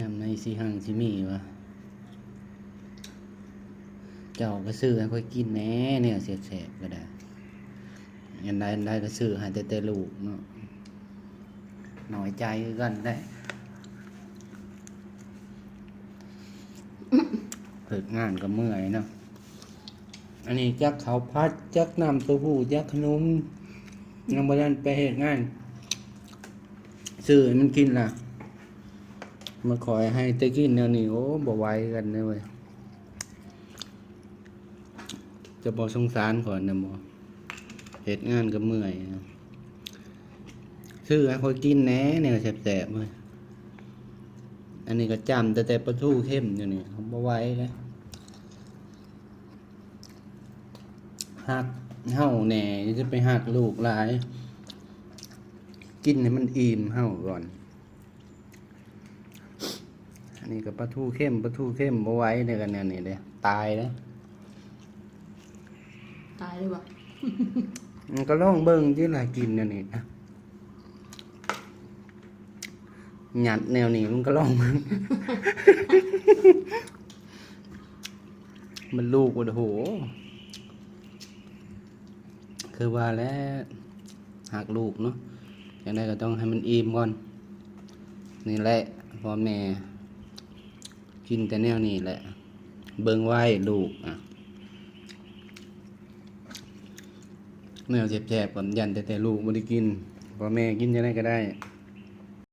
ຍາມໃນຊິຮັ່ງຊິມີວະ ເຈົ້າກໍຊື້ໃຫ້ຂ້ອຍກິນແດ່ ແນວແຊບໆກໍໄດ້ ອັນໃດອັນໃດກໍຊື້ໃຫ້ແຕ່ ແຕ່ລູກເນາະ ນ້ອຍໃຈຄືກັນແຫຼະ ເຮັດງານກໍເມື່ອຍເນາະ ອັນນີ້ຈັກເຂົ້າຜັດ ຈັກນ້ຳເຕົ້າຫູ້ ຈັກຂະໜົມ ຍັງບໍ່ທັນໄປເຮັດງານ ຊື້ໃຫ້ມັນກິນລະ ມາຂ້ອຍໃຫ້ແຕ່ກິນແນວນີ້ ໂອ້ ບໍ່ໄຫວກັນເດ້ເວີຍ ຈະບໍ່ສົງສານຂ້ອຍນຳບໍ່ ເຮັດງານກໍເມື່ອຍ ຊື້ໃຫ້ຂ້ອຍກິນແດ່ ແນວແຊບໆເວີຍ ອັນນີ້ກໍຈ້ຳແຕ່ ແຕ່ປາທູເຄັມຢູ່ນີ້ ບໍ່ໄຫວເດ້ ຮັກເຮົາແດ່ ຢ່າໄປຮັກລູກຫຼາຍ ກິນໃຫ້ມັນອີ່ມເຮົາກ່ອນ ອັນນີ້ກໍປາທູເຄັມ ປາທູເຄັມ ບໍ່ໄຫວເດ້ ກັນແນວນີ້ເດ້ ຕາຍເດ້ ຕາຍເລີຍບໍ່? ມັນກໍລອງເບິ່ງຕິລະ ກິນແນວນີ້ນະ ຍັດແນວນີ້ ມັນກໍລອງເບິ່ງ ມັນລູກ ໂອ້ໂຫ ຄືວ່າແຫຼະ ຮັກລູກເນາະ ຈັ່ງໃດກໍຕ້ອງໃຫ້ມັນອີ່ມກ່ອນ ນີ້ແຫຼະ ພໍ່ແມ່ກິນແຕ່ແນວນີ້ແຫຼະ ເບິ່ງໄວ້ລູກ ອະ ແນວແຊບໆກໍຢ້ານແຕ່ ແຕ່ລູກບໍ່ໄດ້ກິນ ພໍ່ແມ່ກິນຈັ່ງໃດກໍໄດ້